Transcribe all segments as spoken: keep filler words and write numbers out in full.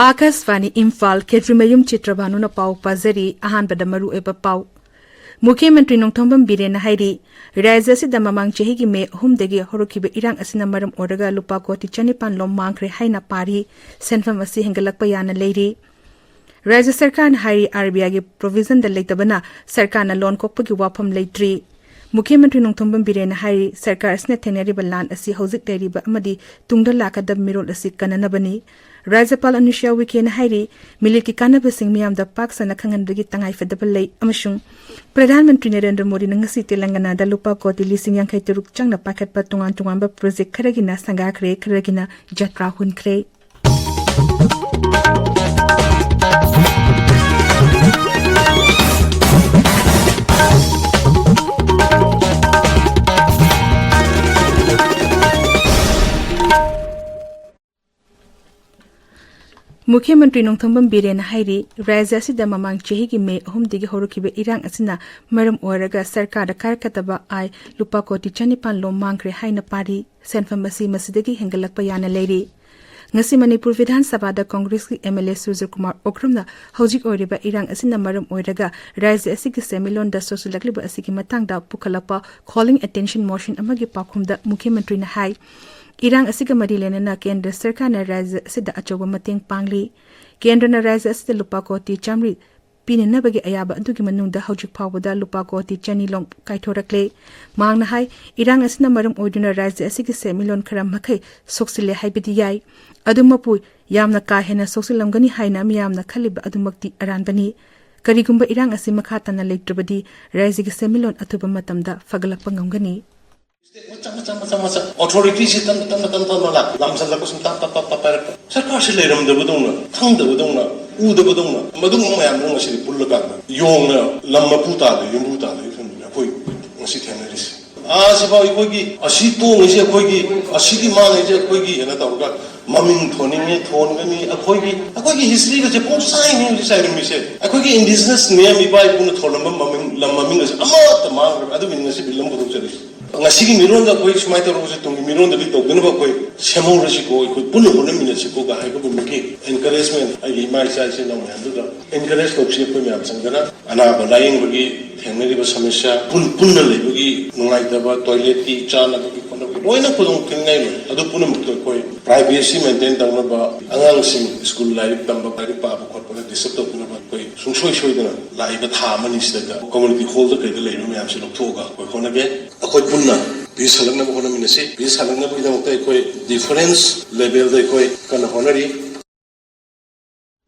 ꯑꯥꯀꯥꯁꯕꯥꯅꯤ ꯏꯝꯐꯥꯜ, ꯈꯦꯇ꯭ꯔꯤꯃꯌꯨꯝ ꯆꯤꯇ꯭ꯔꯚꯥꯅꯨꯅ ꯄꯥꯎ ꯄꯥꯖꯔꯤ꯫ ꯑꯍꯥꯟꯕꯗ ꯃꯔꯨꯑꯣꯏꯕ ꯄꯥꯎ꯫ ꯃꯨꯈ꯭ꯌ ꯃꯟꯇ꯭ꯔꯤ ꯅꯣꯡꯊꯣꯝꯕꯝ ꯕꯤꯔꯦꯟꯅ ꯍꯥꯏꯔꯤ, ꯔꯥꯖ꯭ꯌ ꯑꯁꯤꯗ ꯃꯃꯥꯡ ꯆꯍꯤꯒꯤ ꯃꯦ ꯑꯍꯨꯝꯗꯒꯤ ꯍꯧꯔꯛꯈꯤꯕ ꯏꯔꯥꯡ ꯑꯁꯤꯅ ꯃꯔꯝ ꯑꯣꯏꯔꯒ ꯂꯨꯄꯥ ꯀꯣꯇꯤ ꯆꯅꯤꯄꯥꯟ ꯂꯣꯝ ꯃꯥꯡꯈ꯭ꯔꯦ ꯍꯥꯏꯅ ꯄꯥꯔꯤ꯫ ꯁꯦꯟꯐꯝ ꯑꯁꯤ ꯍꯦꯟꯒꯠꯂꯛꯄ ꯌꯥꯅ ꯂꯩꯔꯤ꯫ ꯔꯥꯖ꯭ꯌ ꯁꯔꯀꯥꯔꯅ ꯍꯥꯏꯔꯤ, ꯑꯥꯔ ꯕꯤ ꯑꯥꯏꯒꯤ ꯄ꯭ꯔꯣꯚꯤꯖꯟꯗ ꯂꯩꯇꯕꯅ ꯁꯔꯀꯥꯔꯅ ꯂꯣꯟ ꯀꯣꯛꯄꯒꯤ ꯋꯥꯐꯝ ꯂꯩꯇ꯭ꯔꯤ꯫ ꯃꯨꯈ꯭ꯌ ꯃꯟꯇ꯭ꯔꯤ ꯅꯣꯡꯊꯣꯝꯕꯝ ꯕꯤꯔꯦꯟꯅ ꯍꯥꯏꯔꯤ, ꯁꯔꯀꯥꯔ ꯑꯁꯤꯅ ꯊꯦꯡꯅꯔꯤꯕ ꯂꯥꯟ ꯑꯁꯤ ꯍꯧꯖꯤꯛ ꯂꯩꯔꯤꯕ ꯑꯃꯗꯤ ꯇꯨꯡꯗ ꯂꯥꯛꯀꯗꯕ ꯃꯤꯔꯣꯜ ꯑꯁꯤ ꯀꯟꯅꯅꯕꯅꯤ꯫ ꯔꯥꯖ꯭ꯌꯄꯥꯜ ꯑꯅꯨꯁ꯭ꯌꯥ ꯎꯏꯀꯦꯅ ꯍꯥꯏꯔꯤ, ꯃꯤꯂꯤꯠꯀꯤ ꯀꯥꯟꯅꯕꯁꯤꯡ ꯃꯤꯌꯥꯝꯗ ꯄꯥꯛ ꯁꯟꯅ ꯈꯪꯍꯟꯕꯒꯤ ꯇꯉꯥꯏꯐꯗꯕ ꯂꯩ ꯑꯃꯁꯨꯡ ꯄ꯭ꯔꯙꯥꯟ ꯃꯟꯇ꯭ꯔꯤ ꯅꯔꯦꯟꯗ꯭ꯔ ꯃꯣꯗꯤꯅ ꯉꯁꯤ ꯇꯦꯂꯪꯒꯅꯥꯗ ꯂꯨꯄꯥ ꯀꯣꯇꯤ ꯂꯤꯁꯤꯡ ꯌꯥꯡꯈꯩ ꯇꯔꯨꯛ ꯆꯪꯅ ꯄꯥꯏꯈꯠꯄ ꯇꯣꯉꯥꯟ ꯇꯣꯉꯥꯟꯕ ꯄ꯭ꯔꯣꯖꯦꯛ ꯈꯔꯒꯤꯅ ꯁꯪꯒꯥꯈ꯭ꯔꯦ, ꯈꯔꯒꯤꯅ ꯖꯇ꯭ꯔꯥ ꯍꯨꯟꯈ꯭ꯔꯦ꯫ ꯃꯨꯈ꯭ꯌ ꯃꯟꯇ꯭ꯔꯤ ꯅꯣꯡꯊꯣꯝꯕꯝ ꯕꯤꯔꯦꯟꯅ ꯍꯥꯏꯔꯤ, ꯔꯥꯖ꯭ꯌ ꯑꯁꯤꯗ ꯃꯃꯥꯡ ꯆꯍꯤꯒꯤ ꯃꯦ ꯑꯍꯨꯝꯗꯒꯤ ꯍꯧꯔꯛꯈꯤꯕ ꯏꯔꯥꯡ ꯑꯁꯤꯅ ꯃꯔꯝ ꯑꯣꯏꯔꯒ ꯁꯔꯀꯥꯔꯗ ꯀꯥꯔꯛꯀꯗꯕ ꯑꯥꯏ ꯂꯨꯄꯥ ꯀꯣꯇꯤ ꯆꯅꯤꯄꯥꯟ ꯂꯣꯝ ꯃꯥꯡꯈ꯭ꯔꯦ ꯍꯥꯏꯅ ꯄꯥꯔꯤ꯫ ꯁꯦꯟꯐꯝ ꯑꯁꯤ ꯃꯁꯤꯗꯒꯤ ꯍꯦꯟꯒꯠꯂꯛꯄ ꯌꯥꯅ ꯂꯩꯔꯤ꯫ ꯉꯁꯤ ꯃꯅꯤꯄꯨꯔ ꯕꯤꯙꯥꯟ ꯁꯚꯥꯗ ꯀꯪꯒ꯭ꯔꯦꯁꯀꯤ ꯑꯦꯝ ꯑꯦꯜ ꯑꯦ ꯁꯨꯔꯖꯀꯨꯃꯥꯔ ꯑꯣꯀ꯭ꯔꯝꯅ ꯍꯧꯖꯤꯛ ꯑꯣꯏꯔꯤꯕ ꯏꯔꯥꯡ ꯑꯁꯤꯅ ꯃꯔꯝ ꯑꯣꯏꯔꯒ ꯔꯥꯖ꯭ꯌ ꯑꯁꯤꯒꯤ ꯁꯦꯟꯃꯤꯠꯂꯣꯟꯗ ꯁꯣꯛꯆꯤꯜꯂꯛꯂꯤꯕ ꯑꯁꯤꯒꯤ ꯃꯇꯥꯡꯗ ꯄꯨꯈꯠꯂꯛꯄ calling attention motion ꯑꯃꯒꯤ ꯄꯥꯎꯈꯨꯝꯗ ꯃꯨꯈ꯭ꯌ ꯃꯟꯇ꯭ꯔꯤꯅ ꯍꯥꯏ, ꯏꯔꯥꯡ ꯑꯁꯤꯒ ꯃꯔꯤ ꯂꯩꯅꯅ ꯀꯦꯟꯗ꯭ꯔ ꯁꯔꯀꯥꯔꯅ ꯔꯥꯖ꯭ꯌ ꯑꯁꯤꯗ ꯑꯆꯧꯕ ꯃꯇꯦꯡ ꯄꯥꯡꯂꯤ꯫ ꯀꯦꯟꯗ꯭ꯔꯅ ꯔꯥꯖ꯭ꯌ ꯑꯁꯤꯗ ꯂꯨꯄꯥ ꯀꯣꯇꯤ ꯆꯥꯃꯔꯤ ꯄꯤꯅꯅꯕꯒꯤ ꯑꯌꯥꯕ ꯑꯗꯨꯒꯤ ꯃꯅꯨꯡꯗ ꯍꯧꯖꯤꯛ ꯐꯥꯎꯕꯗ ꯂꯨꯄꯥ ꯀꯣꯇꯤ ꯆꯅꯤ ꯂꯣꯝ ꯀꯥꯏꯊꯣꯔꯛꯂꯦ꯫ ꯃꯍꯥꯛꯅ ꯍꯥꯏ, ꯏꯔꯥꯡ ꯑꯁꯤꯅ ꯃꯔꯝ ꯑꯣꯏꯗꯨꯅ ꯔꯥꯖ꯭ꯌ ꯑꯁꯤꯒꯤ ꯁꯦꯟꯃꯤꯠꯂꯣꯟ ꯈꯔ ꯃꯈꯩ ꯁꯣꯛꯆꯤꯜꯂꯦ ꯍꯥꯏꯕꯗꯤ ꯌꯥꯏ꯫ ꯑꯗꯨꯃꯛꯄꯨ ꯌꯥꯝꯅ ꯀꯥ ꯍꯦꯟꯅ ꯁꯣꯛꯆꯤꯜꯂꯝꯒꯅꯤ ꯍꯥꯏꯅ ꯃꯤꯌꯥꯝꯅ ꯈꯜꯂꯤꯕ ꯑꯗꯨꯃꯛꯇꯤ ꯑꯔꯥꯟꯕꯅꯤ꯫ ꯀꯔꯤꯒꯨꯝꯕ ꯏꯔꯥꯡ ꯑꯁꯤ ꯃꯈꯥ ꯇꯥꯅ ꯂꯩꯇ꯭ꯔꯕꯗꯤ ꯔꯥꯖ꯭ꯌꯒꯤ ꯁꯦꯟꯃꯤꯠꯂꯣꯟ ꯑꯊꯨꯕ ꯃꯇꯝꯗ ꯐꯒꯠꯂꯛꯄ ꯉꯝꯒꯅꯤ꯫ ꯃꯆꯥ, ꯃꯆꯥ, ꯃꯆꯥ, ꯃꯆꯥ, ꯑꯣꯊꯣꯔꯤꯇꯤꯁꯤ ꯇꯞꯅ, ꯇꯞꯅ, ꯇꯞꯅ, ꯇꯞꯅ ꯂꯥꯛ-, ꯂꯥꯝꯁꯤꯜꯂꯛꯄ ꯁꯨꯝ ꯇꯞ, ꯇꯞ, ꯇꯞ, ꯇꯞ ꯄꯥꯏꯔꯛꯄ꯫ ꯁꯔꯀꯥꯔꯁꯤ ꯂꯩꯔꯝꯗꯕꯗꯧꯅ, ꯈꯪꯗꯕꯗꯧꯅ, ꯎꯗꯕꯗꯧꯅ, ꯃꯗꯨꯒꯨꯝꯕ ꯃꯌꯥꯝꯗꯨ ꯉꯁꯤꯗꯤ ꯄꯨꯜꯂꯀꯥꯟꯗ ꯌꯣꯡꯅ ꯂꯝ ꯃꯄꯨ ꯇꯥꯗ, ꯌꯨꯝꯕꯨ ꯇꯥꯗ ꯐꯤꯕꯝꯗꯨꯅꯤ ꯑꯩꯈꯣꯏ ꯉꯁꯤ ꯊꯦꯡꯅꯔꯤꯁꯤ꯫ ꯑꯥ, ꯁꯤꯐꯥꯎ ꯑꯩꯈꯣꯏꯒꯤ ꯑꯁꯤ ꯇꯣꯡꯉꯤꯁꯦ ꯑꯩꯈꯣꯏꯒꯤ, ꯑꯁꯤꯒꯤ ꯃꯥꯡꯉꯤꯁꯦ ꯑꯩꯈꯣꯏꯒꯤ ꯍꯥꯏꯅ ꯇꯧꯔꯒ ꯃꯃꯤꯡ ꯊꯣꯟꯅꯤꯡꯉꯦ, ꯊꯣꯟꯒꯅꯤ꯫ ꯑꯩꯈꯣꯏꯒꯤ, ꯑꯩꯈꯣꯏꯒꯤ ꯍꯤꯁꯇ꯭ꯔꯤꯒꯁꯦ ꯄꯨꯡꯆꯥꯏꯅꯤ ꯍꯧꯖꯤꯛ ꯆꯥꯏꯔꯝꯃꯤꯁꯦ꯫ ꯑꯩꯈꯣꯏꯒꯤ indigenous name, ꯏꯄꯥ ꯏꯄꯨꯅ ꯊꯣꯜꯂꯝꯕ ꯃꯃꯤꯡ, ꯂꯝ ꯃꯃꯤꯡ ꯑꯁꯦ ꯑꯃꯠꯇ ꯃꯥꯡꯈ꯭ꯔꯕ꯫ ꯑꯗꯨꯒꯤꯅꯤ ꯉꯁꯤ ꯕꯤꯜ ꯑꯃ ꯄꯨꯊꯣꯛꯆꯔꯤꯁꯦ꯫ ꯉꯁꯤꯒꯤ ꯃꯤꯔꯣꯟꯗ ꯑꯩꯈꯣꯏ ꯁꯨꯃꯥꯏꯅ ꯇꯧꯔꯒꯁꯨ ꯇꯨꯡꯒꯤ ꯃꯤꯔꯣꯟꯗꯗꯤ ꯇꯧꯗꯅꯕ ꯑꯩꯈꯣꯏ ꯁꯦꯝꯍꯧꯔꯁꯤꯀꯣ, ꯑꯩꯈꯣꯏ ꯄꯨꯟꯅ ꯍꯣꯠꯅꯃꯤꯟꯅꯁꯤꯀꯣ ꯀ ꯍꯥꯏꯕꯒꯨꯝꯕꯒꯤ encouragement ꯑꯩꯒꯤ ꯏꯃꯥ ꯏꯆꯥ ꯏꯆꯤꯟ ꯏꯅꯥꯎ ꯃꯌꯥꯝꯗꯨꯗ encourage ꯇꯧꯁꯤ꯫ ꯑꯩꯈꯣꯏ ꯃꯌꯥꯝ ꯆꯪꯗꯅ ꯑꯅꯥꯕ ꯂꯥꯌꯦꯡꯕꯒꯤ ꯊꯦꯡꯅꯔꯤꯕ ꯁꯃꯁ꯭ꯌꯥ, ꯄꯨꯟ ꯄꯨꯟꯅ ꯂꯩꯕꯒꯤ ꯅꯨꯡꯉꯥꯏꯇꯕ, toiletꯀꯤ, ꯆꯥꯅꯕꯒꯤ ꯈꯣꯠꯅꯕꯒꯤ ꯂꯣꯏꯅ ꯈꯨꯗꯣꯡ ꯊꯤꯅꯤꯡꯉꯥꯏ ꯂꯩ꯫ ꯑꯗꯨ ꯄꯨꯝꯅꯃꯛꯇꯣ ꯑꯩꯈꯣꯏ privacy maintain ꯇꯧꯅꯕ, ꯑꯉꯥꯡꯁꯤꯡ school ꯂꯥꯏꯔꯤꯛ ꯇꯝꯕ, ꯂꯥꯏꯔꯤꯛ ꯄꯥꯕ ꯈꯣꯠꯄꯗ disturb ꯇꯧꯗꯅꯕ ꯑꯩꯈꯣꯏ ꯁꯨꯡꯁꯣꯏ ꯁꯣꯏꯗꯅ ꯂꯥꯛꯏꯕ ꯊꯥ ꯑꯃꯅꯤꯁꯤꯗ community hallꯗ ꯀꯩꯗ ꯂꯩꯔꯤꯕ ꯃꯌꯥꯝꯁꯦ ꯂꯧꯊꯣꯛꯑꯒ ꯑꯩꯈꯣꯏ ꯍꯣꯠꯅꯒꯦ꯫ ꯑꯩꯈꯣꯏ ꯄꯨꯟꯅ peace ꯁꯥꯟꯅꯅꯕ ꯍꯣꯠꯅꯃꯤꯟꯅꯁꯤ꯫ Peace ꯁꯥꯟꯅꯅꯕꯒꯤꯗꯃꯛꯇ ꯑꯩꯈꯣꯏ difference levelꯗ ꯑꯩꯈꯣꯏ ꯀꯟꯅ ꯍꯣꯠꯅꯔꯤ꯫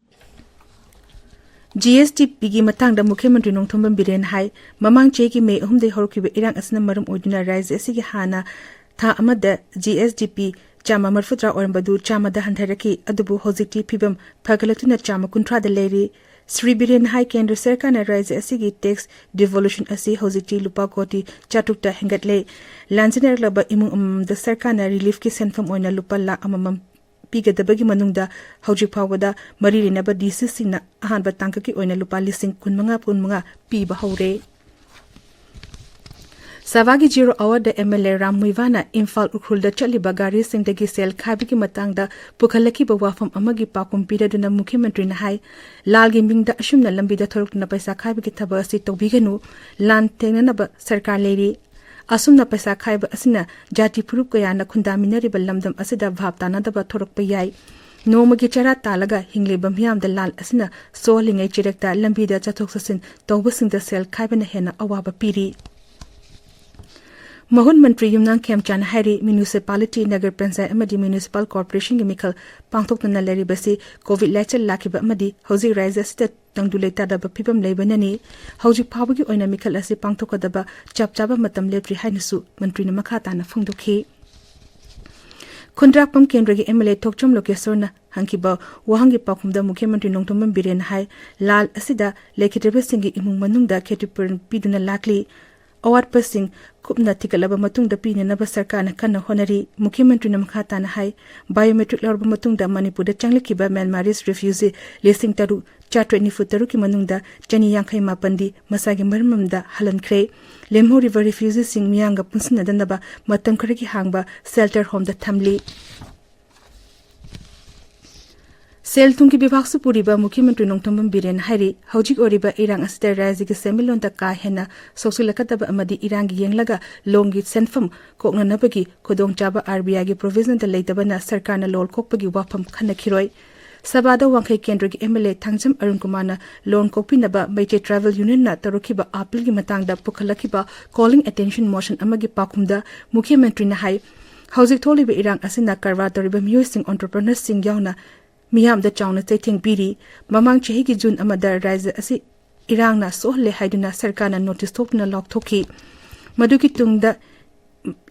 GSDPꯒꯤ ꯃꯇꯥꯡꯗ ꯃꯨꯈ꯭ꯌ ꯃꯟꯇ꯭ꯔꯤ ꯅꯣꯡꯊꯣꯝꯕꯝ ꯕꯤꯔꯦꯟ ꯍꯥꯏ, ꯃꯃꯥꯡ ꯆꯍꯤꯒꯤ ꯃꯦ ꯑꯍꯨꯝꯗꯒꯤ ꯍꯧꯔꯛꯈꯤꯕ ꯏꯔꯥꯡ ꯑꯁꯤꯅ ꯃꯔꯝ ꯑꯣꯏꯗꯨꯅ ꯔꯥꯖ꯭ꯌ ꯑꯁꯤꯒꯤ ꯍꯥꯟꯅ ꯊꯥ ꯑꯃꯗ GSDP ꯆꯥꯝꯃ ꯃꯔꯤꯐꯨꯇꯔꯥ ꯑꯣꯏꯔꯝꯕꯗꯨ ꯆꯥꯝꯃꯗ ꯍꯟꯊꯔꯛꯈꯤ꯫ ꯑꯗꯨꯕꯨ ꯍꯧꯖꯤꯛꯇꯤ ꯐꯤꯕꯝ ꯐꯒꯠꯂꯛꯇꯨꯅ ꯆꯥꯝꯃ ꯀꯨꯟꯊ꯭ꯔꯥꯗ ꯂꯩꯔꯤ꯫ ꯁ꯭ꯔꯤ ꯕꯤꯔꯦꯟꯅ ꯍꯥꯏ, ꯀꯦꯟꯗ꯭ꯔ ꯁꯔꯀꯥꯔꯅ ꯔꯥꯖ꯭ꯌ ꯑꯁꯤꯒꯤ tax devolution ꯑꯁꯤ ꯍꯧꯖꯤꯛꯇꯤ ꯂꯨꯄꯥ ꯀꯣꯇꯤ ꯆꯥꯇ꯭ꯔꯨꯛꯇ ꯍꯦꯟꯒꯠꯂꯦ꯫ ꯂꯥꯟꯖꯦꯟꯅꯔꯛꯂꯕ ꯏꯃꯨꯡ ꯑꯃꯃꯝꯗ ꯁꯔꯀꯥꯔꯅ reliefꯀꯤ ꯁꯦꯟꯐꯝ ꯑꯣꯏꯅ ꯂꯨꯄꯥ ꯂꯥꯈ ꯑꯃꯃꯝ ꯄꯤꯒꯗꯕꯒꯤ ꯃꯅꯨꯡꯗ ꯍꯧꯖꯤꯛ ꯐꯥꯎꯕꯗ ꯃꯔꯤ ꯂꯩꯅꯕ DCꯁꯤꯡꯅ ꯑꯍꯥꯟꯕ ꯇꯥꯡꯀꯛꯀꯤ ꯑꯣꯏꯅ ꯂꯨꯄꯥ ꯂꯤꯁꯤꯡ ꯀꯨꯟꯃꯉꯥ, ꯀꯨꯟꯃꯉꯥ ꯄꯤꯕ ꯍꯧꯔꯦ꯫ ꯁꯥꯚꯥꯒꯤ zero hourꯗ MLA ꯔꯥꯝ ꯃꯨꯏꯋꯥꯅ ꯏꯝꯐꯥꯜ ꯎꯈ꯭ꯔꯨꯜꯗ ꯆꯠꯂꯤꯕ ꯒꯥꯔꯤꯁꯤꯡꯗꯒꯤ ꯁꯦꯜ ꯈꯥꯏꯕꯒꯤ ꯃꯇꯥꯡꯗ ꯄꯨꯈꯠꯂꯛꯈꯤꯕ ꯋꯥꯐꯝ ꯑꯃꯒꯤ ꯄꯥꯎꯈꯨꯝ ꯄꯤꯔꯗꯨꯅ ꯃꯨꯈ꯭ꯌ ꯃꯟꯇ꯭ꯔꯤꯅ ꯍꯥꯏ, ꯂꯥꯜꯒꯤ ꯃꯤꯡꯗ ꯑꯁꯨꯝꯅ ꯂꯝꯕꯤꯗ ꯊꯣꯔꯛꯇꯨꯅ ꯄꯩꯁꯥ ꯈꯥꯏꯕꯒꯤ ꯊꯕꯛ ꯑꯁꯤ ꯇꯧꯕꯤꯒꯅꯨ, ꯂꯥꯟ ꯊꯦꯡꯅꯅꯕ ꯁꯔꯀꯥꯔ ꯂꯩꯔꯤ꯫ ꯑꯁꯨꯝꯅ ꯄꯩꯁꯥ ꯈꯥꯏꯕ ꯑꯁꯤꯅ ꯖꯥꯇꯤ ꯐꯨꯔꯨꯞ ꯀꯌꯥꯅ ꯈꯨꯟꯗꯥꯃꯤꯟꯅꯔꯤꯕ ꯂꯝꯗꯝ ꯑꯁꯤꯗ ꯚꯥꯞ ꯇꯥꯅꯗꯕ ꯊꯣꯔꯛꯄ ꯌꯥꯏ꯫ ꯅꯣꯡꯃꯒꯤ ꯆꯔꯥ ꯇꯥꯜꯂꯒ ꯍꯤꯡꯂꯤꯕ ꯃꯤꯌꯥꯝꯗ ꯂꯥꯟ ꯑꯁꯤꯅ ꯁꯣꯛꯍꯜꯂꯤꯉꯩ ꯆꯤꯔꯛꯇ ꯂꯝꯕꯤꯗ ꯆꯠꯊꯣꯛ ꯆꯠꯁꯤꯟ ꯇꯧꯕꯁꯤꯡꯗ ꯁꯦꯜ ꯈꯥꯏꯕꯅ ꯍꯦꯟꯅ ꯑꯋꯥꯕ ꯄꯤꯔꯤ꯫ ꯃꯍꯨꯠ ꯃꯟꯇ꯭ꯔꯤ ꯌꯨꯝꯅꯥꯝ ꯈꯦꯝꯆꯥꯟꯅ ꯍꯥꯏꯔꯤ, municipality, ꯅꯒꯔ ꯄꯟꯆꯥꯌꯠ ꯑꯃꯗꯤ municipal corporationꯒꯤ ꯃꯤꯈꯜ ꯄꯥꯡꯊꯣꯛꯇꯅ ꯂꯩꯔꯤꯕꯁꯤ COVID ꯂꯥꯏꯆꯠ ꯂꯥꯛꯈꯤꯕ ꯑꯃꯗꯤ ꯍꯧꯖꯤꯛ ꯔꯥꯖ꯭ꯌ ꯑꯁꯤꯗ ꯇꯪꯗꯨ ꯂꯩꯇꯥꯗꯕ ꯐꯤꯕꯝ ꯂꯩꯕꯅꯅꯤ꯫ ꯍꯧꯖꯤꯛ ꯐꯥꯎꯕꯒꯤ ꯑꯣꯏꯅ ꯃꯤꯈꯜ ꯑꯁꯤ ꯄꯥꯡꯊꯣꯛꯀꯗꯕ ꯆꯞ ꯆꯥꯕ ꯃꯇꯝ ꯂꯦꯞꯇ꯭ꯔꯤ ꯍꯥꯏꯅꯁꯨ ꯃꯟꯇ꯭ꯔꯤꯅ ꯃꯈꯥ ꯇꯥꯅ ꯐꯣꯡꯗꯣꯛꯈꯤ꯫ ꯈꯨꯟꯗ꯭ꯔꯥꯛꯄꯝ ꯀꯦꯟꯗ꯭ꯔꯒꯤ MLA ꯊꯣꯛꯆꯣꯝ ꯂꯣꯀꯦꯁꯣꯔꯅ ꯍꯪꯈꯤꯕ ꯋꯥꯍꯪꯒꯤ ꯄꯥꯎꯈꯨꯝꯗ ꯃꯨꯈ꯭ꯌ ꯃꯟꯇ꯭ꯔꯤ ꯅꯣꯡꯊꯣꯝꯕꯝ ꯕꯤꯔꯦꯟꯅ ꯍꯥꯏ, ꯂꯥꯜ ꯑꯁꯤꯗ ꯂꯩꯈꯤꯗ꯭ꯔꯕꯁꯤꯡꯒꯤ ꯏꯃꯨꯡ ꯃꯅꯨꯡꯗ ꯈꯦꯇꯤꯄꯨꯔꯟ ꯄꯤꯗꯨꯅ ꯂꯥꯛꯂꯤ꯫ ꯑꯋꯥꯠꯄꯁꯤꯡ ꯀꯨꯞꯅ ꯊꯤꯒꯠꯂꯕ ꯃꯇꯨꯡꯗ ꯄꯤꯅꯅꯕ ꯁꯔꯀꯥꯔꯅ ꯀꯟꯅ ꯍꯣꯠꯅꯔꯤ꯫ ꯃꯨꯈ꯭ꯌ ꯃꯟꯇ꯭ꯔꯤꯅ ꯃꯈꯥ ꯇꯥꯅ ꯍꯥꯏ, biometric ꯂꯧꯔꯕ ꯃꯇꯨꯡꯗ ꯃꯅꯤꯄꯨꯔꯗ ꯆꯪꯂꯛꯈꯤꯕ Myanmarese refugee ꯂꯤꯁꯤꯡ ꯇꯔꯨꯛ ꯆꯥꯇ꯭ꯔꯦꯠ ꯅꯤꯐꯨ ꯇꯔꯨꯛꯀꯤ ꯃꯅꯨꯡꯗ ꯆꯅꯤ ꯌꯥꯡꯈꯩ ꯃꯥꯄꯟꯗꯤ ꯃꯁꯥꯒꯤ ꯃꯔꯝ ꯑꯃꯗ ꯍꯜꯍꯟꯈ꯭ꯔꯦ꯫ ꯂꯦꯝꯍꯧꯔꯤꯕ refugeeꯁꯤꯡ ꯃꯤꯌꯥꯝꯒ ꯄꯨꯟꯁꯤꯟꯅꯗꯅꯕ ꯃꯇꯝ ꯈꯔꯒꯤ ꯍꯥꯡꯕ shelter homeꯗ ꯊꯝꯂꯤ꯫ ꯁꯦꯜ ꯊꯨꯝꯒꯤ ꯕꯤꯚꯥꯒꯁꯨ ꯄꯨꯔꯤꯕ ꯃꯨꯈ꯭ꯌ ꯃꯟꯇ꯭ꯔꯤ ꯅꯣꯡꯊꯣꯝꯕꯝ ꯕꯤꯔꯦꯟ ꯍꯥꯏꯔꯤ, ꯍꯧꯖꯤꯛ ꯑꯣꯏꯔꯤꯕ ꯏꯔꯥꯡ ꯑꯁꯤꯗ ꯔꯥꯖ꯭ꯌꯒꯤ ꯁꯦꯟꯃꯤꯠꯂꯣꯟꯗ ꯀꯥ ꯍꯦꯟꯅ ꯁꯣꯛꯆꯤꯜꯂꯛꯀꯗꯕ ꯑꯃꯗꯤ ꯏꯔꯥꯡꯒꯤ ꯌꯦꯡꯂꯒ loanꯒꯤ ꯁꯦꯟꯐꯝ ꯀꯣꯛꯅꯅꯕꯒꯤ ꯈꯨꯗꯣꯡꯆꯥꯕ RBIꯒꯤ provisionꯗ ꯂꯩꯇꯕꯅ ꯁꯔꯀꯥꯔꯅ loan ꯀꯣꯛꯄꯒꯤ ꯋꯥꯐꯝ ꯈꯟꯅꯈꯤꯔꯣꯏ꯫ ꯁꯚꯥꯗ ꯋꯥꯡꯈꯩ ꯀꯦꯟꯗ꯭ꯔꯒꯤ MLA ꯊꯥꯡꯖꯝ ꯑꯔꯨꯟ ꯀꯨꯃꯥꯔꯅ loan ꯀꯣꯛꯄꯤꯅꯕ ꯃꯩꯇꯩ Tribal Unionꯅ ꯇꯧꯔꯛꯈꯤꯕ appealꯒꯤ ꯃꯇꯥꯡꯗ ꯄꯨꯈꯠꯂꯛꯈꯤꯕ calling attention motion ꯑꯃꯒꯤ ꯄꯥꯎꯈꯨꯝꯗ ꯃꯨꯈ꯭ꯌ ꯃꯟꯇ꯭ꯔꯤꯅ ꯍꯥꯏ, ꯍꯧꯖꯤꯛ ꯊꯣꯛꯂꯤꯕ ꯏꯔꯥꯡ ꯑꯁꯤꯅ ꯀꯔꯕꯥꯔ ꯇꯧꯔꯤꯕ ꯃꯤꯑꯣꯏꯁꯤꯡ, entrepreneurꯁꯤꯡ ꯌꯥꯎꯅ ꯃꯤꯌꯥꯝꯗ ꯆꯥꯎꯅ ꯆꯩꯊꯦꯡ ꯄꯤꯔꯤ꯫ ꯃꯃꯥꯡ ꯆꯍꯤꯒꯤ ꯖꯨꯟ ꯑꯃꯗ ꯔꯥꯖ꯭ꯌ ꯑꯁꯤ ꯏꯔꯥꯡꯅ ꯁꯣꯛꯍꯜꯂꯦ ꯍꯥꯏꯗꯨꯅ ꯁꯔꯀꯥꯔꯅ notice ꯊꯣꯛꯇꯨꯅ ꯂꯥꯎꯊꯣꯛꯈꯤ꯫ ꯃꯗꯨꯒꯤ ꯇꯨꯡꯗ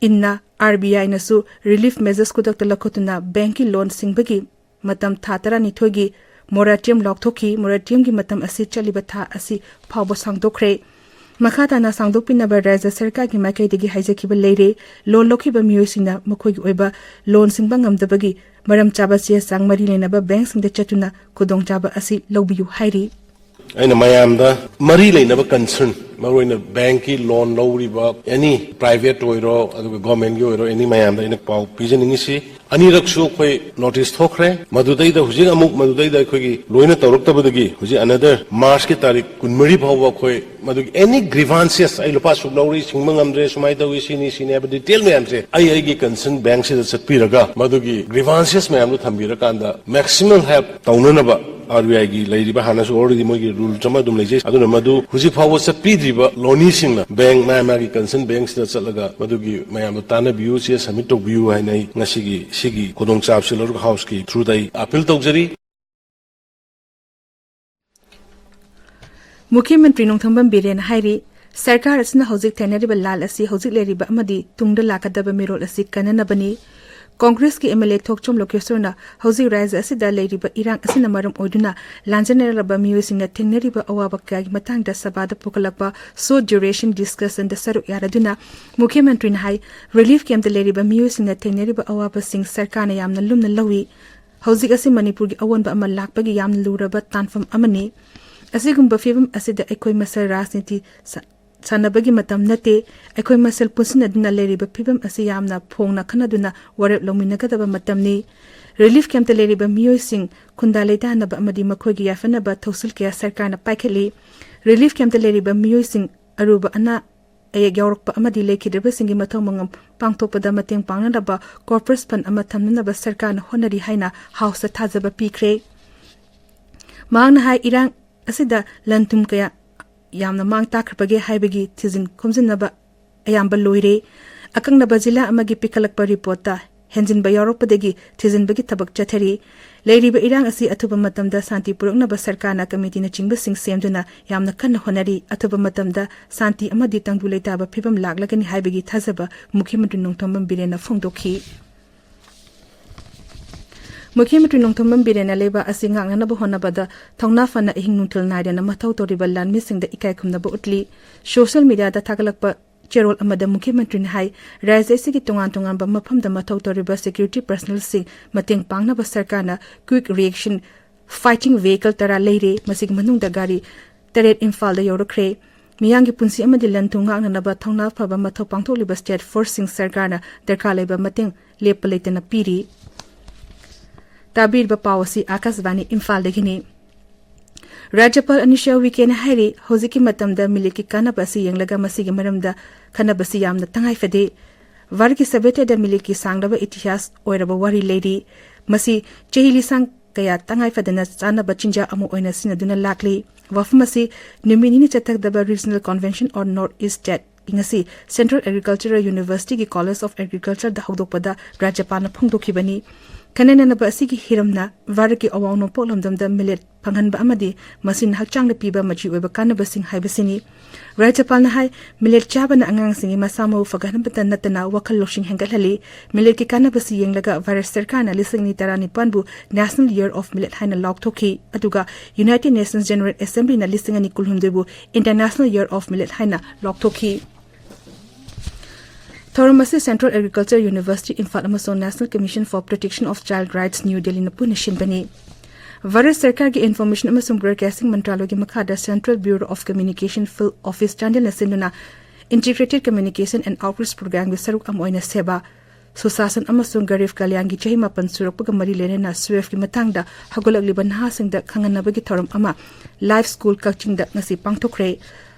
ꯏꯟꯅ RBIꯅꯁꯨ relief measures ꯈꯨꯗꯛꯇ ꯂꯧꯈꯠꯇꯨꯅ bankꯀꯤ loan ꯁꯤꯡꯕꯒꯤ ꯃꯇꯝ ꯊꯥ ꯇꯔꯥꯅꯤꯊꯣꯏꯒꯤ moratorium ꯂꯥꯎꯊꯣꯛꯈꯤ꯫ Moratoriumꯒꯤ ꯃꯇꯝ ꯑꯁꯤ ꯆꯠꯂꯤꯕ ꯊꯥ ꯑꯁꯤ ꯐꯥꯎꯕ ꯁꯥꯡꯗꯣꯛꯈ꯭ꯔꯦ꯫ ꯃꯈꯥ ꯇꯥꯅ ꯁꯥꯡꯗꯣꯛꯄꯤꯅꯕ ꯔꯥꯖ꯭ꯌ ꯁꯔꯀꯥꯔꯒꯤ ꯃꯥꯏꯀꯩꯗꯒꯤ ꯍꯥꯏꯖꯈꯤꯕ ꯂꯩꯔꯦ꯫ Loan ꯂꯧꯈꯤꯕ ꯃꯤꯑꯣꯏꯁꯤꯡꯅ ꯃꯈꯣꯏꯒꯤ ꯑꯣꯏꯕ loan ꯁꯤꯡꯕ ꯉꯝꯗꯕꯒꯤ ꯃꯔꯝ ꯆꯥꯕ ꯆꯦ ꯆꯥꯡ ꯃꯔꯤ ꯂꯩꯅꯕ bankꯁꯤꯡꯗ ꯆꯠꯇꯨꯅ ꯈꯨꯗꯣꯡꯆꯥꯕ ꯑꯁꯤ ꯂꯧꯕꯤꯌꯨ ꯍꯥꯏꯔꯤ꯫ ꯑꯩꯅ ꯃꯌꯥꯝꯗ ꯃꯔꯤ ꯂꯩꯅꯕ concern, ꯃꯔꯨꯑꯣꯏꯅ bankꯀꯤ loan ꯂꯧꯔꯤꯕ any private ꯑꯣꯏꯔꯣ, ꯑꯗꯨꯒ governmentꯀꯤ ꯑꯣꯏꯔꯣ, any ꯃꯌꯥꯝꯗ ꯑꯩꯅ ꯄꯥꯎ ꯄꯤꯖꯅꯤꯡꯉꯤꯁꯤ, ꯑꯅꯤꯔꯛꯁꯨ ꯑꯩꯈꯣꯏ notice ꯊꯣꯛꯈ꯭ꯔꯦ꯫ ꯃꯗꯨꯗꯩꯗ ꯍꯧꯖꯤꯛ ꯑꯃꯨꯛ ꯃꯗꯨꯗꯩꯗ ꯑꯩꯈꯣꯏꯒꯤ ꯂꯣꯏꯅ ꯇꯧꯔꯛꯇꯕꯗꯒꯤ ꯍꯧꯖꯤꯛ another Marchꯀꯤ ꯇꯥꯔꯤꯛ ꯀꯨꯟꯃꯔꯤ ꯐꯥꯎꯕ ꯑꯩꯈꯣꯏ ꯃꯗꯨꯒꯤ any grievances, ꯑꯩ ꯂꯨꯄꯥ ꯁꯨꯛ ꯂꯧꯔꯤ, ꯁꯤꯡꯕ ꯉꯝꯗ꯭ꯔꯦ, ꯁꯨꯃꯥꯏꯅ ꯇꯧꯏ, ꯁꯤꯅꯤ, ꯁꯤꯅꯤ ꯍꯥꯏꯕ detail ꯃꯌꯥꯝꯁꯦ ꯑꯩ ꯑꯩꯒꯤ concern bankꯁꯤꯗ ꯆꯠꯄꯤꯔꯒ ꯃꯗꯨꯒꯤ grievances ꯃꯌꯥꯝꯗꯣ ꯊꯝꯕꯤꯔꯀꯥꯟꯗ maximal help ꯇꯧꯅꯅꯕ RBIꯒꯤ ꯂꯩꯔꯤꯕ, ꯍꯥꯟꯅꯁꯨ already ꯃꯣꯏꯒꯤ rules ꯑꯃ ꯑꯗꯨꯝ ꯂꯩꯖꯩ, ꯑꯗꯨꯅ ꯃꯗꯨ ꯍꯧꯖꯤꯛ ꯐꯥꯎꯕ ꯆꯠꯄꯤꯗ꯭ꯔꯤꯕ loaneeꯁꯤꯡꯅ bank, ꯃꯥ ꯃꯥꯒꯤ concern bankꯁꯤꯗ ꯆꯠꯂꯒ ꯃꯗꯨꯒꯤ ꯃꯌꯥꯝꯗꯣ ꯇꯥꯟꯅꯕꯤꯌꯨ, ꯆꯦ submit ꯇꯧꯕꯤꯌꯨ ꯍꯥꯏꯅ ꯑꯩ ꯉꯁꯤꯒꯤ ꯁꯤꯒꯤ ꯈꯨꯗꯣꯡꯆꯥꯕꯁꯤ ꯂꯧꯔꯒ Houseꯀꯤ throughꯗ ꯑꯩ appeal ꯇꯧꯖꯔꯤ꯫ ꯃꯨꯈ꯭ꯌ ꯃꯟꯇ꯭ꯔꯤ ꯅꯣꯡꯊꯣꯝꯕꯝ ꯕꯤꯔꯦꯟ ꯍꯥꯏꯔꯤ, ꯁꯔꯀꯥꯔ ꯑꯁꯤꯅ ꯍꯧꯖꯤꯛ ꯊꯦꯡꯅꯔꯤꯕ ꯂꯥꯜ ꯑꯁꯤ ꯍꯧꯖꯤꯛ ꯂꯩꯔꯤꯕ ꯑꯃꯗꯤ ꯇꯨꯡꯗ ꯂꯥꯛꯀꯗꯕ ꯃꯤꯔꯣꯜ ꯑꯁꯤ ꯀꯟꯅꯅꯕꯅꯤ꯫ ꯀꯣꯡꯒ꯭ꯔꯦꯁꯀꯤ MLA ꯊꯣꯛꯆꯣꯝ ꯂꯣꯀꯦꯁꯣꯔꯅ ꯍꯧꯖꯤꯛ ꯔꯥꯖ꯭ꯌ ꯑꯁꯤꯗ ꯂꯩꯔꯤꯕ ꯏꯔꯥꯡ ꯑꯁꯤꯅ ꯃꯔꯝ ꯑꯣꯏꯗꯨꯅ ꯂꯥꯟꯖꯦꯟꯅꯔꯕ ꯃꯤꯑꯣꯏꯁꯤꯡꯅ ꯊꯦꯡꯅꯔꯤꯕ ꯑꯋꯥꯕ ꯀꯌꯥꯒꯤ ꯃꯇꯥꯡꯗ ꯁꯚꯥꯗ ꯄꯨꯈꯠꯂꯛꯄ short duration discussionꯗ ꯁꯔꯨꯛ ꯌꯥꯔꯗꯨꯅ ꯃꯨꯈ꯭ꯌ ꯃꯟꯇ꯭ꯔꯤꯅ ꯍꯥꯏ, relief campꯇ ꯂꯩꯔꯤꯕ ꯃꯤꯑꯣꯏꯁꯤꯡꯅ ꯊꯦꯡꯅꯔꯤꯕ ꯑꯋꯥꯕꯁꯤꯡ ꯁꯔꯀꯥꯔꯅ ꯌꯥꯝꯅ ꯂꯨꯝꯅ ꯂꯧꯏ꯫ ꯍꯧꯖꯤꯛ ꯑꯁꯤ ꯃꯅꯤꯄꯨꯔꯒꯤ ꯑꯑꯣꯟꯕ ꯑꯃ ꯂꯥꯛꯄꯒꯤ ꯌꯥꯝꯅ ꯂꯨꯔꯕ ꯇꯥꯟꯐꯝ ꯑꯃꯅꯤ꯫ ꯑꯁꯤꯒꯨꯝꯕ ꯐꯤꯕꯝ ꯑꯁꯤꯗ ꯑꯩꯈꯣꯏ ꯃꯁꯦꯜ ꯔꯥꯖꯅꯤꯇꯤ ꯁꯥ-, ꯁꯥꯟꯅꯕꯒꯤ ꯃꯇꯝ ꯅꯠꯇꯦ꯫ ꯑꯩꯈꯣꯏ ꯃꯁꯦꯜ ꯄꯨꯟꯁꯤꯟꯅꯗꯨꯅ ꯂꯩꯔꯤꯕ ꯐꯤꯕꯝ ꯑꯁꯤ ꯌꯥꯝꯅ ꯐꯣꯡꯅ ꯈꯟꯅꯗꯨꯅ ꯋꯥꯔꯦꯞ ꯂꯧꯃꯤꯟꯅꯒꯗꯕ ꯃꯇꯝꯅꯤ꯫ ꯔꯤꯂꯤꯐ ꯀꯦꯝꯞꯇ ꯂꯩꯔꯤꯕ ꯃꯤꯑꯣꯏꯁꯤꯡ ꯈꯨꯟꯗꯥ ꯂꯩꯇꯥꯅꯕ ꯑꯃꯗꯤ ꯃꯈꯣꯏꯒꯤ ꯌꯥꯏꯐꯅꯕ ꯊꯧꯁꯤꯜ ꯀꯌꯥ ꯁꯔꯀꯥꯔꯅ ꯄꯥꯏꯈꯠꯂꯤ꯫ ꯔꯤꯂꯤꯐ ꯀꯦꯝꯞꯇ ꯂꯩꯔꯤꯕ ꯃꯤꯑꯣꯏꯁꯤꯡ ꯑꯔꯨꯕ ꯑꯅꯥ ꯑꯌꯦꯛ ꯌꯥꯎꯔꯛꯄ ꯑꯃꯗꯤ ꯂꯩꯈꯤꯗ꯭ꯔꯕꯁꯤꯡꯒꯤ ꯃꯊꯧ ꯃꯉꯝ ꯄꯥꯡꯊꯣꯛꯄꯗ ꯃꯇꯦꯡ ꯄꯥꯡꯅꯅꯕ ꯀꯣꯔꯄꯁ ꯐꯟ ꯑꯃ ꯊꯝꯅꯅꯕ ꯁꯔꯀꯥꯔꯅ ꯍꯣꯠꯅꯔꯤ ꯍꯥꯏꯅ ꯍꯥꯎꯁꯇ ꯊꯥꯖꯕ ꯄꯤꯈ꯭ꯔꯦ꯫ ꯃꯍꯥꯛꯅ ꯍꯥꯏ, ꯏꯔꯥꯡ ꯑꯁꯤꯗ ꯂꯟ ꯊꯨꯝ ꯀꯌꯥ ꯌꯥꯝꯅ ꯃꯥꯡ ꯇꯥꯛꯈ꯭ꯔꯕꯒꯦ ꯍꯥꯏꯕꯒꯤ ꯊꯤꯖꯤꯟ ꯈꯣꯝꯖꯤꯟꯅꯕ ꯑꯌꯥꯝꯕ ꯂꯣꯏꯔꯦ꯫ ꯑꯀꯛꯅꯕ ꯖꯤꯂꯥ ꯑꯃꯒꯤ ꯄꯤꯈꯠꯂꯛꯄ ꯔꯤꯄꯣꯔꯠꯇ ꯍꯦꯟꯖꯤꯟꯕ ꯌꯥꯎꯔꯛꯄꯗꯒꯤ ꯊꯤꯖꯤꯟꯕꯒꯤ ꯊꯕꯛ ꯆꯠꯊꯔꯤ꯫ ꯂꯩꯔꯤꯕ ꯏꯔꯥꯡ ꯑꯁꯤ ꯑꯊꯨꯕ ꯃꯇꯝꯗ ꯁꯥꯟꯇꯤ ꯄꯨꯔꯛꯅꯕ ꯁꯔꯀꯥꯔꯅ ꯀꯃꯤꯇꯤꯅꯆꯤꯡꯕꯁꯤꯡ ꯁꯦꯝꯗꯨꯅ ꯌꯥꯝꯅ ꯀꯟꯅ ꯍꯣꯠꯅꯔꯤ꯫ ꯑꯊꯨꯕ ꯃꯇꯝꯗ ꯁꯥꯟꯇꯤ ꯑꯃꯗꯤ ꯇꯪꯗꯨ ꯂꯩꯇꯥꯕ ꯐꯤꯕꯝ ꯂꯥꯛꯂꯒꯅꯤ ꯍꯥꯏꯕꯒꯤ ꯊꯥꯖꯕ ꯃꯨꯈ꯭ꯌ ꯃꯟꯇ꯭ꯔꯤ ꯅꯣꯡꯊꯣꯝꯕꯝ ꯕꯤꯔꯦꯟꯅ ꯐꯣꯡꯗꯣꯛꯈꯤ꯫ ꯃꯨꯈ꯭ꯌ ꯃꯟꯇ꯭ꯔꯤ ꯅꯣꯡꯊꯣꯝꯕꯝ ꯕꯤꯔꯦꯟꯅ ꯂꯩꯕꯥꯛ ꯑꯁꯤ ꯉꯥꯛꯅꯅꯕ ꯍꯣꯠꯅꯕꯗ ꯊꯧꯅꯥ ꯐꯅ ꯑꯍꯤꯡ ꯅꯨꯡꯊꯤꯜ ꯅꯥꯏꯗꯅ ꯃꯊꯧ ꯇꯧꯔꯤꯕ ꯂꯥꯟꯃꯤꯁꯤꯡꯗ ꯏꯀꯥꯏ ꯈꯨꯝꯅꯕ ꯎꯠꯂꯤ꯫ ꯁꯣꯁꯤꯌꯦꯜ ꯃꯤꯗꯤꯌꯥꯗ ꯊꯥꯒꯠꯂꯛꯄ ꯆꯦꯔꯣꯜ ꯑꯃꯗ ꯃꯨꯈ꯭ꯌ ꯃꯟꯇ꯭ꯔꯤꯅ ꯍꯥꯏ, ꯔꯥꯖ꯭ꯌ ꯑꯁꯤꯒꯤ ꯇꯣꯉꯥꯟ ꯇꯣꯉꯥꯟꯕ ꯃꯐꯝꯗ ꯃꯊꯧ ꯇꯧꯔꯤꯕ ꯁꯦꯀ꯭ꯌꯨꯔꯤꯇꯤ ꯄꯔꯁꯅꯦꯜꯁꯤꯡ ꯃꯇꯦꯡ ꯄꯥꯡꯅꯕ ꯁꯔꯀꯥꯔꯅ ꯀ꯭ꯋꯤꯛ ꯔꯤꯑꯦꯛꯁꯟ ꯐꯥꯏꯇꯤꯡ ꯚꯦꯍꯤꯀꯜ ꯇꯔꯥ ꯂꯩꯔꯦ꯫ ꯃꯁꯤꯒꯤ ꯃꯅꯨꯡꯗ ꯒꯥꯔꯤ ꯇꯔꯦꯠ ꯏꯝꯐꯥꯜꯗ ꯌꯧꯔꯛꯈ꯭ꯔꯦ꯫ ꯃꯤꯌꯥꯝꯒꯤ ꯄꯨꯟꯁꯤ ꯑꯃꯗꯤ ꯂꯟ ꯊꯨꯝ ꯉꯥꯛꯅꯅꯕ ꯊꯧꯅꯥ ꯐꯕ ꯃꯊꯧ ꯄꯥꯡꯊꯣꯛꯂꯤꯕ ꯁ꯭ꯇꯦꯠ ꯐꯣꯔꯁꯁꯤꯡ ꯁꯔꯀꯥꯔꯅ ꯗꯔꯀꯥꯔ ꯂꯩꯕ ꯃꯇꯦꯡ ꯂꯦꯞꯄ ꯂꯩꯇꯅ ꯄꯤꯔꯤ꯫ ꯇꯥꯕꯤꯔꯤꯕ ꯄꯥꯎ ꯑꯁꯤ ꯑꯥꯀꯥꯁꯕꯥꯅꯤ ꯏꯝꯐꯥꯜꯗꯒꯤꯅꯤ꯫ ꯔꯥꯖ꯭ꯌꯄꯥꯜ ꯑꯅꯨꯁ꯭ꯌꯥ ꯎꯏꯀꯦꯅ ꯍꯥꯏꯔꯤ, ꯍꯧꯖꯤꯛꯀꯤ ꯃꯇꯝꯗ ꯃꯤꯂꯦꯠꯀꯤ ꯀꯥꯟꯅꯕ ꯑꯁꯤ ꯌꯦꯡꯂꯒ ꯃꯁꯤꯒꯤ ꯃꯔꯝꯗ ꯈꯟꯅꯕꯁꯤ ꯌꯥꯝꯅ ꯇꯉꯥꯏ ꯐꯗꯦ꯫ ꯚꯥꯔꯠꯀꯤ ꯁꯚ꯭ꯌꯇꯥꯗ ꯃꯤꯂꯦꯠꯀꯤ ꯁꯥꯡꯂꯕ ꯏꯇꯤꯍꯥꯁ ꯑꯣꯏꯔꯕ ꯋꯥꯔꯤ ꯂꯩꯔꯤ꯫ ꯃꯁꯤ ꯆꯍꯤ ꯂꯤꯁꯥꯡ ꯀꯌꯥ ꯇꯉꯥꯏ ꯐꯗꯅ ꯆꯥꯅꯕ ꯆꯤꯟꯖꯥꯛ ꯑꯃ ꯑꯣꯏꯅ ꯁꯤꯖꯤꯟꯅꯗꯨꯅ ꯂꯥꯛꯂꯤ꯫ ꯋꯥꯐꯝ ꯑꯁꯤ ꯅꯨꯃꯤꯠ ꯅꯤꯅꯤ ꯆꯠꯊꯒꯗꯕ Regional Convention on North East State ꯉꯁꯤ Central Agricultural University ꯒꯤ College of Agriculture ꯗ ꯍꯧꯗꯣꯛꯄꯗ ꯔꯥꯖ꯭ꯌꯄꯥꯜꯅ ꯐꯣꯡꯗꯣꯛꯈꯤꯕꯅꯤ꯫ ꯈꯟꯅ ꯅꯩꯅꯕ ꯑꯁꯤꯒꯤ ꯍꯤꯔꯝꯅ ꯚꯥꯔꯠꯀꯤ ꯑꯋꯥꯡ ꯅꯣꯡꯄꯣꯛ ꯂꯝꯗꯝꯗ ꯃꯤꯂꯦꯠ ꯐꯪꯍꯟꯕ ꯑꯃꯗꯤ ꯃꯁꯤꯅ ꯍꯛꯆꯥꯡꯗ ꯄꯤꯕ ꯃꯆꯤ ꯑꯣꯏꯕ ꯀꯥꯟꯅꯕꯁꯤꯡ ꯍꯥꯏꯕꯁꯤꯅꯤ꯫ ꯔꯥꯖ꯭ꯌꯄꯥꯜꯅ ꯍꯥꯏ, ꯃꯤꯂꯦꯠ ꯆꯥꯕꯅ ꯑꯉꯥꯡꯁꯤꯡꯒꯤ ꯃꯁꯥ ꯃꯎ ꯐꯒꯠꯍꯟꯕꯇ ꯅꯠꯇꯅ ꯋꯥꯈꯜ ꯂꯧꯁꯤꯡ ꯍꯦꯟꯒꯠꯍꯜꯂꯤ꯫ ꯃꯤꯂꯦꯠꯀꯤ ꯀꯥꯟꯅꯕꯁꯤ ꯌꯦꯡꯂꯒ ꯚꯥꯔꯠ ꯁꯔꯀꯥꯔꯅ ꯂꯤꯁꯤꯡ ꯑꯅꯤ ꯇꯔꯥꯅꯤꯄꯥꯟꯕꯨ National Year of Millet ꯍꯥꯏꯅ ꯂꯥꯎꯊꯣꯛꯈꯤ꯫ ꯑꯗꯨꯒ United Nations General Assembly ꯅ ꯂꯤꯁꯤꯡ ꯑꯅꯤ ꯀꯨꯟꯍꯨꯝꯗꯣꯏꯕꯨ International Year of Millet ꯍꯥꯏꯅ ꯂꯥꯎꯊꯣꯛꯈꯤ꯫ ꯊꯧꯔꯝ ꯑꯁꯤ Central Agriculture University, ꯏꯝꯐꯥꯜ ꯑꯃꯁꯨꯡ National Commission for Protection of Child Rights, new ꯗꯦꯜꯂꯤꯅ ꯄꯨꯟꯅ ꯁꯤꯟꯕꯅꯤ꯫ ꯚꯥꯔꯠ ꯁꯔꯀꯥꯔꯒꯤ Information ꯑꯃꯁꯨꯡ Broadcasting ꯃꯟꯇ꯭ꯔꯥꯂꯣꯏꯒꯤ ꯃꯈꯥꯗ Central Bureau of Communication Field Office ꯆꯥꯟꯗꯦꯜꯅ ꯁꯤꯟꯗꯨꯅ Integrated Communication and Outreach Programꯒꯤ ꯁꯔꯨꯛ ꯑꯃ ꯑꯣꯏꯅ ꯁꯦꯕꯥ, ꯁꯨꯁꯥꯁꯟ ꯑꯃꯁꯨꯡ ꯒꯔꯤꯕ ꯀꯂꯌꯥꯟꯒꯤ ꯆꯍꯤ ꯃꯥꯄꯟ ꯁꯨꯔꯛꯄꯒ ꯃꯔꯤ ꯂꯩꯅꯅ SWAFꯀꯤ ꯃꯇꯥꯡꯗ ꯍꯧꯒꯠꯂꯛꯂꯤꯕ ꯅꯍꯥꯁꯤꯡꯗ ꯈꯪꯍꯟꯅꯕꯒꯤ ꯊꯧꯔꯝ ꯑꯃ Live School ꯀꯛꯆꯤꯡꯗ ꯉꯁꯤ ꯄꯥꯡꯊꯣꯛꯈ꯭ꯔꯦ꯫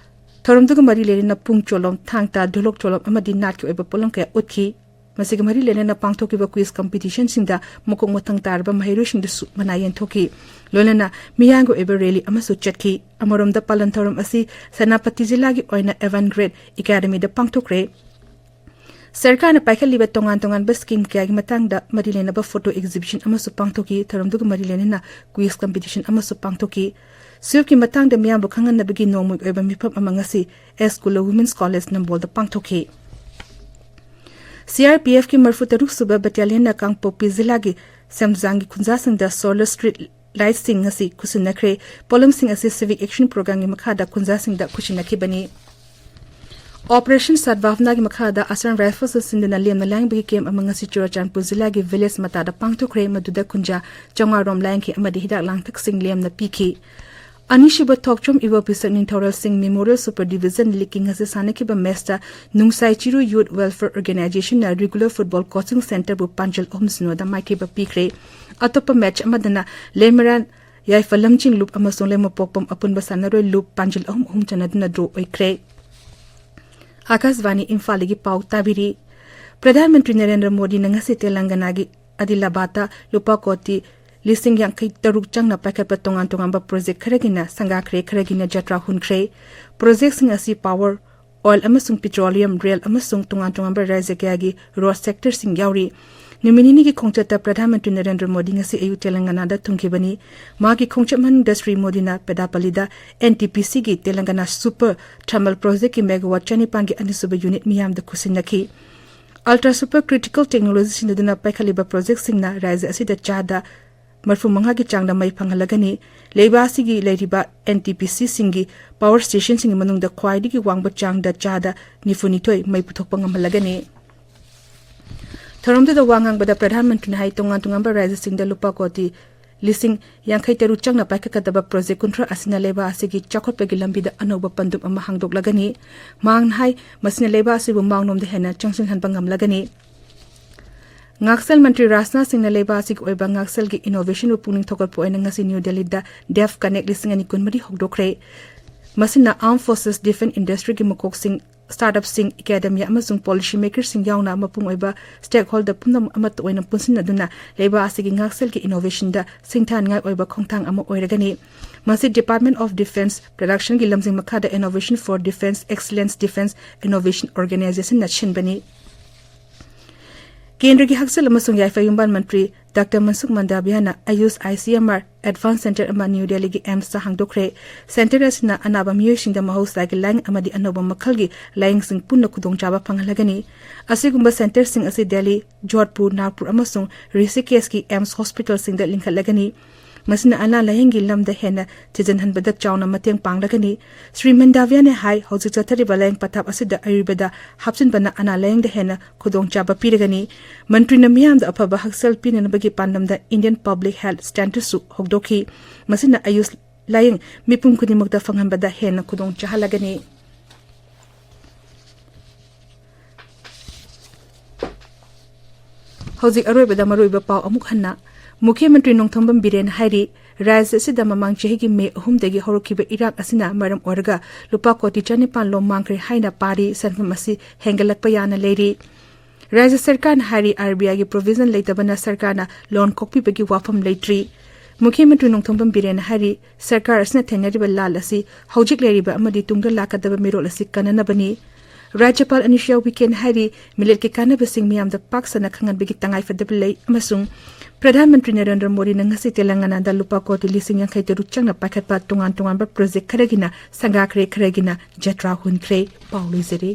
ꯊꯧꯔꯝꯗꯨꯒ ꯃꯔꯤ ꯂꯩꯅꯅ ꯄꯨꯡ ꯆꯣꯂꯣꯝ, ꯊꯥꯡ ꯇꯥ, ꯙꯣꯂꯣꯛ ꯆꯣꯂꯣꯝ ꯑꯃꯗꯤ ꯅꯥꯠꯀꯤ ꯑꯣꯏꯕ ꯄꯣꯠꯂꯝ ꯀꯌꯥ ꯎꯠꯈꯤ꯫ ꯃꯁꯤꯒ ꯃꯔꯤ ꯂꯩꯅꯅ ꯄꯥꯡꯊꯣꯛꯈꯤꯕ quiz competitionꯁꯤꯡꯗ ꯃꯀꯣꯛ ꯃꯊꯪ ꯇꯥꯔꯕ ꯃꯍꯩꯔꯣꯏꯁꯤꯡꯗꯁꯨ ꯃꯅꯥ ꯌꯦꯟꯊꯣꯛꯈꯤ꯫ ꯂꯣꯏꯅꯅ ꯃꯤꯌꯥꯝꯒꯤ ꯑꯣꯏꯕ rally ꯑꯃꯁꯨ ꯆꯠꯈꯤ꯫ ꯑꯃꯔꯣꯝꯗ ꯄꯥꯂꯟ ꯊꯧꯔꯝ ꯑꯁꯤ ꯁꯦꯅꯥꯄꯇꯤ ꯖꯤꯂꯥꯒꯤ ꯑꯣꯏꯅ Avangard Academyꯗ ꯄꯥꯡꯊꯣꯛꯈ꯭ꯔꯦ꯫ ꯁꯔꯀꯥꯔꯅ ꯄꯥꯏꯈꯠꯂꯤꯕ ꯇꯣꯉꯥꯟ ꯇꯣꯉꯥꯟꯕ scheme ꯀꯌꯥꯒꯤ ꯃꯇꯥꯡꯗ ꯃꯔꯤ ꯂꯩꯅꯕ photo exhibition ꯑꯃꯁꯨ ꯄꯥꯡꯊꯣꯛꯈꯤ꯫ ꯊꯧꯔꯝꯗꯨꯒ ꯃꯔꯤ ꯂꯩꯅꯅ quiz competition ꯑꯃꯁꯨ ꯄꯥꯡꯊꯣꯛꯈꯤ꯫ SWAFꯀꯤ ꯃꯇꯥꯡꯗ ꯃꯤꯌꯥꯝꯕꯨ ꯈꯪꯍꯟꯅꯕꯒꯤ ꯅꯣꯡꯃꯒꯤ ꯑꯣꯏꯕ ꯃꯤꯐꯝ ꯑꯃ ꯉꯁꯤ S Kula Women's College ꯅꯝꯕꯣꯜꯗ ꯄꯥꯡꯊꯣꯛꯈꯤ꯫ CRPFꯀꯤ ꯃꯔꯤꯐꯨ ꯇꯔꯨꯛ ꯁꯨꯕ battalionꯅ ꯀꯥꯡꯄꯣꯛꯄꯤ ꯖꯤꯂꯥꯒꯤ ꯁꯦꯝꯖꯥꯡꯒꯤ ꯈꯨꯟꯖꯥꯁꯤꯡꯗ solar street lightꯁꯤꯡ ꯉꯁꯤ ꯈꯨꯠꯁꯤꯟꯅꯈ꯭ꯔꯦ꯫ ꯄꯣꯠꯂꯝꯁꯤꯡ ꯑꯁꯤ Civic Action Programꯒꯤ ꯃꯈꯥꯗ ꯈꯨꯟꯖꯥꯁꯤꯡꯗ ꯈꯨꯠꯁꯤꯟꯅꯈꯤꯕꯅꯤ꯫ Operation Sadbhavanaꯒꯤ ꯃꯈꯥꯗ Assam Riflesꯅ ꯁꯤꯟꯗꯨꯅ ꯂꯦꯝꯅ ꯂꯥꯡꯕꯒꯤ camp ꯑꯃ ꯉꯁꯤ ꯆꯨꯔꯆꯥꯟꯄꯨꯔ ꯖꯤꯂꯥꯒꯤ village ꯃꯇꯥꯗ ꯄꯥꯡꯊꯣꯛꯈ꯭ꯔꯦ꯫ ꯃꯗꯨꯗ ꯈꯨꯟꯖꯥ ꯆꯥꯝꯃꯉꯥ ꯔꯣꯝ ꯂꯥꯌꯦꯡꯈꯤ ꯑꯃꯗꯤ ꯍꯤꯗꯥꯛ ꯂꯥꯡꯊꯛꯁꯤꯡ ꯂꯦꯝꯅ ꯄꯤꯈꯤ꯫ ꯑꯅꯤꯁꯨꯕ ꯊꯣꯛꯆꯣꯝ ꯏꯕꯣꯕꯤ ꯁꯛꯅꯤꯡꯊꯧꯔꯦꯜ ꯁꯤꯡ Memorial Super Division Leagueꯀꯤ ꯉꯁꯤ ꯁꯥꯟꯅꯈꯤꯕ matchꯇ ꯅꯨꯡꯁꯥꯏ ꯆꯤꯔꯨ Youth Welfare Organizationꯅ Regular Football Coaching Centreꯕꯨ ꯄꯥꯟꯖꯜ ꯑꯍꯨꯝ ꯁꯤꯅꯣꯗ ꯃꯥꯏꯊꯤꯕ ꯄꯤꯈ꯭ꯔꯦ꯫ ꯑꯇꯣꯞꯄ match ꯑꯃꯗꯅ ꯂꯩꯃꯔꯥꯟ ꯌꯥꯏꯐ ꯂꯝꯖꯤꯡ ꯂꯨꯞ ꯑꯃꯁꯨꯡ ꯂꯩꯃꯄꯣꯛꯄꯝ ꯑꯄꯨꯟꯕ ꯁꯥꯟꯅꯔꯣꯏ ꯂꯨꯞ ꯄꯥꯟꯖꯜ ꯑꯍꯨꯝ ꯑꯍꯨꯝ ꯆꯟꯅꯗꯨꯅ draw ꯑꯣꯏꯈ꯭ꯔꯦ꯫ ꯑꯥꯀꯥꯁꯕꯥꯅꯤ ꯏꯝꯐꯥꯜꯗꯒꯤ ꯄꯥꯎ ꯇꯥꯕꯤꯔꯤ꯫ ꯄ꯭ꯔꯙꯥꯟ ꯃꯟꯇ꯭ꯔꯤ ꯅꯔꯦꯟꯗ꯭ꯔ ꯃꯣꯗꯤꯅ ꯉꯁꯤ ꯇꯦꯂꯪꯒꯅꯥꯒꯤ ꯑꯗꯤꯂꯥꯕꯥꯗꯇ ꯂꯨꯄꯥ ꯀꯣꯇꯤ ꯂꯤꯁꯤꯡ ꯌꯥꯡꯈꯩ ꯇꯔꯨꯛ ꯆꯪꯅ ꯄꯥꯏꯈꯠꯄ ꯇꯣꯉꯥꯟ ꯇꯣꯉꯥꯟꯕ project ꯈꯔꯒꯤꯅ ꯁꯪꯒꯥꯈ꯭ꯔꯦ, ꯈꯔꯒꯤꯅ ꯖꯇ꯭ꯔꯥ ꯍꯨꯟꯈ꯭ꯔꯦ꯫ Projectꯁꯤꯡ ꯑꯁꯤ power, oil ꯑꯃꯁꯨꯡ petroleum, rail ꯑꯃꯁꯨꯡ ꯇꯣꯉꯥꯟ ꯇꯣꯉꯥꯟꯕ ꯔꯥꯖ꯭ꯌ ꯀꯌꯥꯒꯤ road sectorꯁꯤꯡ ꯌꯥꯎꯔꯤ꯫ ꯅꯨꯃꯤꯠ ꯅꯤꯅꯤꯒꯤ ꯈꯣꯡꯆꯠꯇ ꯄ꯭ꯔꯙꯥꯟ ꯃꯟꯇ꯭ꯔꯤ ꯅꯔꯦꯟꯗ꯭ꯔ ꯃꯣꯗꯤ ꯉꯁꯤ ꯑꯌꯨꯛ ꯇꯦꯂꯪꯒꯅꯥꯗ ꯊꯨꯡꯈꯤꯕꯅꯤ꯫ ꯃꯍꯥꯛꯀꯤ ꯈꯣꯡꯆꯠ ꯃꯅꯨꯡꯗ ꯁ꯭ꯔꯤ ꯃꯣꯗꯤꯅ ꯄꯦꯗꯥꯄꯜꯂꯤꯗ NTPCꯒꯤ ꯇꯦꯂꯪꯒꯅꯥ super thermal projectꯀꯤ megawatt ꯆꯅꯤꯄꯥꯟꯒꯤ ꯑꯅꯤꯁꯨꯕ unit ꯃꯤꯌꯥꯝꯗ ꯈꯨꯠꯁꯤꯟꯅꯈꯤ꯫ Ultra super critical technology ꯁꯤꯖꯤꯟꯅꯗꯨꯅ ꯄꯥꯏꯈꯠꯂꯤꯕ projectꯁꯤꯡꯅ ꯔꯥꯖ꯭ꯌ ꯑꯁꯤꯗ ꯆꯥꯗ ꯃꯔꯤꯐꯨ ꯃꯉꯥꯒꯤ ꯆꯥꯡꯗ ꯃꯩ ꯐꯪꯍꯜꯂꯒꯅꯤ꯫ ꯂꯩꯕꯥꯛ ꯑꯁꯤꯒꯤ ꯂꯩꯔꯤꯕ NTPCꯁꯤꯡꯒꯤ power stationꯁꯤꯡꯒꯤ ꯃꯅꯨꯡꯗ ꯈ꯭ꯋꯥꯏꯗꯒꯤ ꯋꯥꯡꯕ ꯆꯥꯡꯗ ꯆꯥꯗ ꯅꯤꯐꯨ ꯅꯤꯊꯣꯏ ꯃꯩ ꯄꯨꯊꯣꯛꯄ ꯉꯝꯍꯜꯂꯒꯅꯤ꯫ ꯊꯧꯔꯝꯗꯨꯗ ꯋꯥ ꯉꯥꯡꯕꯗ ꯄ꯭ꯔꯙꯥꯟ ꯃꯟꯇ꯭ꯔꯤꯅ ꯍꯥꯏ, ꯇꯣꯉꯥꯟ ꯇꯣꯉꯥꯟꯕ ꯔꯥꯖ꯭ꯌꯁꯤꯡꯗ ꯂꯨꯄꯥ ꯀꯣꯇꯤ ꯂꯤꯁꯤꯡ ꯌꯥꯡꯈꯩ ꯇꯔꯨꯛ ꯆꯪꯅ ꯄꯥꯏꯈꯠꯀꯗꯕ ꯄ꯭ꯔꯣꯖꯦꯛ ꯀꯨꯟꯊ꯭ꯔꯥ ꯑꯁꯤꯅ ꯂꯩꯕꯥꯛ ꯑꯁꯤꯒꯤ ꯆꯥꯎꯈꯠꯄꯒꯤ ꯂꯝꯕꯤꯗ ꯑꯅꯧꯕ ꯄꯟꯗꯨꯞ ꯑꯃ ꯍꯥꯡꯗꯣꯛꯂꯒꯅꯤ꯫ ꯃꯍꯥꯛꯅ ꯍꯥꯏ, ꯃꯁꯤꯅ ꯂꯩꯕꯥꯛ ꯑꯁꯤꯕꯨ ꯃꯥꯡꯂꯣꯝꯗ ꯍꯦꯟꯅ ꯆꯪꯁꯤꯟꯍꯟꯕ ꯉꯝꯂꯒꯅꯤ꯫ ꯉꯥꯛꯁꯦꯜ ꯃꯟꯇ꯭ꯔꯤ ꯔꯥꯖꯅꯥꯊ ꯁꯤꯡꯅ ꯂꯩꯕꯥꯛ ꯑꯁꯤꯒꯤ ꯑꯣꯏꯕ ꯉꯥꯛꯁꯦꯜꯒꯤ innovation ꯕꯨ ꯄꯨꯛꯅꯤꯡ ꯊꯧꯒꯠꯄ ꯑꯣꯏꯅ ꯉꯁꯤ ꯅ꯭ꯌꯨ ꯗꯦꯜꯂꯤꯗ DEF Connect ꯂꯤꯁꯤꯡ ꯑꯅꯤ ꯀꯨꯟꯃꯔꯤ ꯍꯧꯗꯣꯛꯈ꯭ꯔꯦ꯫ ꯃꯁꯤꯅ Armed Forces Defence Industry ꯒꯤ ꯃꯀꯣꯛꯁꯤꯡ, startup ꯁꯤꯡ, academia ꯑꯃꯁꯨꯡ policy maker ꯁꯤꯡ ꯌꯥꯎꯅ ꯃꯄꯨꯡ ꯑꯣꯏꯕ stakeholder ꯄꯨꯝꯅꯃꯛ ꯑꯃꯠꯇ ꯑꯣꯏꯅ ꯄꯨꯟꯁꯤꯟꯅꯗꯨꯅ ꯂꯩꯕꯥꯛ ꯑꯁꯤꯒꯤ ꯉꯥꯛꯁꯦꯜꯒꯤ innovation ꯗ ꯁꯤꯡꯊꯥꯅꯤꯡꯉꯥꯏ ꯑꯣꯏꯕ ꯈꯣꯡꯊꯥꯡ ꯑꯃ ꯑꯣꯏꯔꯒꯅꯤ꯫ ꯃꯁꯤ Department of Defence Production ꯒꯤ ꯂꯝꯖꯤꯡ ꯃꯈꯥꯗ Innovation for Defence Excellence Defence Innovation Organisation ꯅ ꯁꯤꯟꯕꯅꯤ꯫ ꯀꯦꯟꯗ꯭ꯔꯒꯤ ꯍꯛꯁꯦꯜ ꯑꯃꯁꯨꯡ ꯌꯥꯏꯐ ꯌꯨꯝꯕꯥꯜ ꯃꯟꯇ꯭ꯔꯤ ꯗꯥꯛꯇꯔ ꯃꯟꯁꯨꯈ ꯃꯟꯗꯥꯚꯤꯌꯥꯅ AYUSH ICMR Advanced Centre ꯑꯃ ꯅ꯭ꯌꯨ ꯗꯦꯜꯂꯤꯒꯤ AIIMS ꯇ ꯍꯥꯡꯗꯣꯛꯈ꯭ꯔꯦ꯫ Centre ꯑꯁꯤꯅ ꯑꯅꯥꯕ ꯃꯤꯑꯣꯏꯁꯤꯡꯗ ꯃꯍꯧꯁꯥꯒꯤ ꯂꯥꯏꯌꯦꯡ ꯑꯃꯗꯤ ꯑꯅꯧꯕ ꯃꯈꯜꯒꯤ ꯂꯥꯏꯌꯦꯡꯁꯤꯡ ꯄꯨꯟꯅ ꯈꯨꯗꯣꯡꯆꯥꯕ ꯐꯪꯍꯜꯂꯒꯅꯤ꯫ ꯑꯁꯤꯒꯨꯝꯕ centre ꯁꯤꯡ ꯑꯁꯤ ꯗꯦꯜꯂꯤ, ꯖꯣꯙꯄꯨꯔ, ꯅꯥꯒꯄꯨꯔ ꯑꯃꯁꯨꯡ ꯔꯤꯁꯤꯀꯦꯁꯀꯤ AIIMS hospital ꯁꯤꯡꯗ ꯂꯤꯡꯈꯠꯂꯒꯅꯤ꯫ ꯃꯁꯤꯅ ꯑꯅꯥ ꯂꯥꯌꯦꯡꯒꯤ ꯂꯝꯗ ꯍꯦꯟꯅ ꯊꯤꯖꯤꯟꯍꯟꯕꯗ ꯆꯥꯎꯅ ꯃꯇꯦꯡ ꯄꯥꯡꯂꯒꯅꯤ꯫ ꯁ꯭ꯔꯤ ꯃꯟꯗꯥꯚꯤꯌꯥꯅ ꯍꯥꯏ, ꯍꯧꯖꯤꯛ ꯆꯠꯊꯔꯤꯕ ꯂꯥꯌꯦꯡ ꯄꯊꯥꯞ ꯑꯁꯤꯗ ꯑꯔꯤꯕꯗ ꯍꯥꯞꯆꯤꯟꯕꯅ ꯑꯅꯥ ꯂꯥꯌꯦꯡꯗ ꯍꯦꯟꯅ ꯈꯨꯗꯣꯡꯆꯥꯕ ꯄꯤꯔꯒꯅꯤ꯫ ꯃꯟꯇ꯭ꯔꯤꯅ ꯃꯤꯌꯥꯝꯗ ꯑꯐꯕ ꯍꯛꯁꯦꯜ ꯄꯤꯅꯅꯕꯒꯤ ꯄꯥꯟꯗꯝꯗ Indian Public Health Standard ꯁꯨ ꯍꯧꯗꯣꯛꯈꯤ꯫ ꯃꯁꯤꯅ AYUSH ꯂꯥꯌꯦꯡ ꯃꯤꯄꯨꯝ ꯈꯨꯗꯤꯡꯃꯛꯇ ꯐꯪꯍꯟꯕꯗ ꯍꯦꯟꯅ ꯈꯨꯗꯣꯡ ꯆꯥꯍꯜꯂꯒꯅꯤ꯫ ꯍꯧꯖꯤꯛ ꯑꯔꯣꯏꯕꯗ ꯃꯔꯨꯑꯣꯏꯕ ꯄꯥꯎ ꯑꯃꯨꯛ ꯍꯟꯅ꯫ ꯃꯨꯈ꯭ꯌ ꯃꯟꯇ꯭ꯔꯤ ꯅꯣꯡꯊꯣꯝꯕꯝ ꯕꯤꯔꯦꯟꯅ ꯍꯥꯏꯔꯤ, ꯔꯥꯖ꯭ꯌ ꯑꯁꯤꯗ ꯃꯃꯥꯡ ꯆꯍꯤꯒꯤ ꯃꯦ ꯑꯍꯨꯝꯗꯒꯤ ꯍꯧꯔꯛꯈꯤꯕ ꯏꯔꯥꯡ ꯑꯁꯤꯅ ꯃꯔꯝ ꯑꯣꯏꯔꯒ ꯂꯨꯄꯥ ꯀꯣꯇꯤ ꯆꯅꯤꯄꯥꯟ ꯂꯣꯝ ꯃꯥꯡꯈ꯭ꯔꯦ ꯍꯥꯏꯅ ꯄꯥꯔꯤ꯫ ꯁꯦꯟꯐꯝ ꯑꯁꯤ ꯍꯦꯟꯒꯠꯂꯛꯄ ꯌꯥꯅ ꯂꯩꯔꯤ꯫ ꯔꯥꯖ꯭ꯌ ꯁꯔꯀꯥꯔꯅ ꯍꯥꯏꯔꯤ, RBI ꯒꯤ provision ꯂꯩꯇꯕꯅ ꯁꯔꯀꯥꯔꯅ loan ꯀꯣꯛꯄꯤꯕꯒꯤ ꯋꯥꯐꯝ ꯂꯩꯇ꯭ꯔꯤ꯫ ꯃꯨꯈ꯭ꯌ ꯃꯟꯇ꯭ꯔꯤ ꯅꯣꯡꯊꯣꯝꯕꯝ ꯕꯤꯔꯦꯟꯅ ꯍꯥꯏꯔꯤ, ꯁꯔꯀꯥꯔ ꯑꯁꯤꯅ ꯊꯦꯡꯅꯔꯤꯕ ꯂꯥꯟ ꯑꯁꯤ ꯍꯧꯖꯤꯛ ꯂꯩꯔꯤꯕ ꯑꯃꯗꯤ ꯇꯨꯡꯗ ꯂꯥꯛꯀꯗꯕ ꯃꯤꯔꯣꯜ ꯑꯁꯤ ꯀꯟꯅꯅꯕꯅꯤ꯫ ꯔꯥꯖ꯭ꯌꯄꯥꯜ ꯑꯅꯨꯁ꯭ꯌꯥ ꯎꯏꯀꯦꯅ ꯍꯥꯏꯔꯤ, millet ꯀꯤ ꯀꯥꯟꯅꯕꯁꯤꯡ ꯃꯤꯌꯥꯝꯗ ꯄꯥꯛ ꯁꯟꯅ ꯈꯪꯍꯟꯕꯒꯤ ꯇꯉꯥꯏꯐꯗꯕ ꯂꯩ ꯑꯃꯁꯨꯡ ꯄ꯭ꯔꯙꯥꯟ ꯃꯟꯇ꯭ꯔꯤ ꯅꯔꯦꯟꯗ꯭ꯔ ꯃꯣꯗꯤꯅ ꯉꯁꯤ ꯇꯦꯂꯪꯒꯥꯅꯥꯗ ꯂꯨꯄꯥ ꯀꯣꯇꯤ ꯂꯤꯁꯤꯡ ꯌꯥꯡꯈꯩ ꯇꯔꯨꯛ ꯆꯪꯅ ꯄꯥꯏꯈꯠꯄ ꯇꯣꯉꯥꯟ ꯇꯣꯉꯥꯟꯕ project ꯈꯔꯒꯤꯅ ꯁꯪꯒꯥꯈ꯭ꯔꯦ, ꯈꯔꯒꯤꯅ ꯖꯇ꯭ꯔꯥ ꯍꯨꯟꯈ꯭ꯔꯦ꯫ ꯄꯥꯎ ꯂꯣꯏꯖꯔꯦ꯫